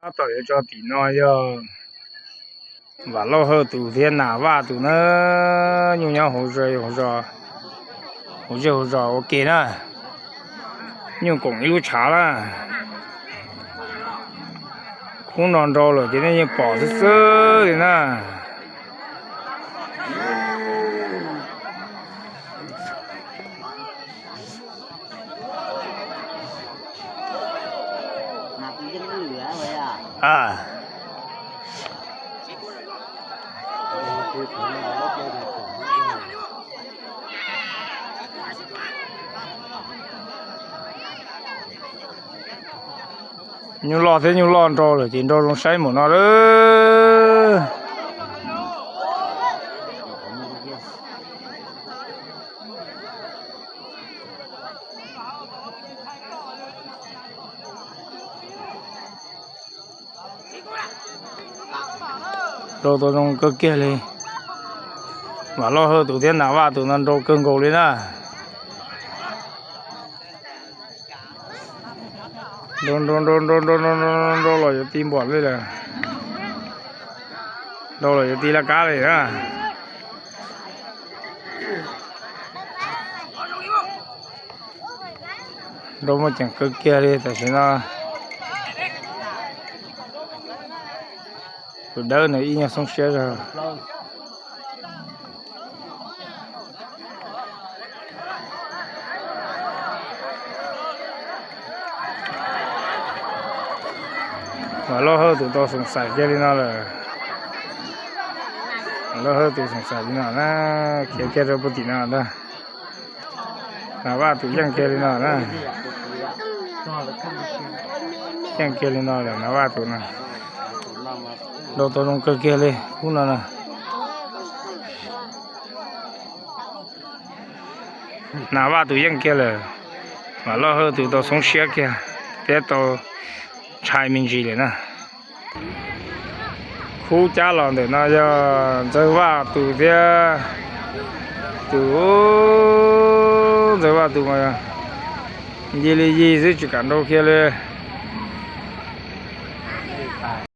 Tab tom yuav tso tim no yog Vam Lauj Hawj tus thiab Nas Vaj tus na, nyuj nyob hauv zej hauv zos ua ke na, nyuj koom ib lub tshav na. Khub no nrau lawm ces nej yeej pom xwb xwb li na. Nyuj loj thiab nyuj loj nrau lawm ces nrau zoo saib mus no lawm. Nrau tau zoo kawg kiag li. Vam Lauj Hawj tus thiab Nas Vaj tus no nrau kawg nkaus li na. Nrau nrau nrau nrau nrau nrau nrau los yuav ti npaum li lawm. Nrau los yuav ti laj kab li na. Nrau muaj ceem kawg kiag li tam sim no. Tus dawb no ib nyuag xoob siab zog. Vam Lauj Hawj tus tau xoom xaim kiag li no lawm. Vam Lauj Hawj tus xoom xaim li no na, khiav kiag rau puag tim no ntag. Nas Vaj tus yeej kiag li no na. Yeej kiag li no lawm Nas Vaj tus no. Nrau tau zoo kawg kiag li khub no na. Nas Vaj tus yeej kiag lawm. Vam Lauj Hawj tus tau xoob siab kiag thiab tau ntshai me ntsis lawm na. Khub cab los ntawm no yog Ntxawg Vaj tus thiab tus, Ntxawg Vaj tus mas yig li yig xwb tsis kam nrau kiag li.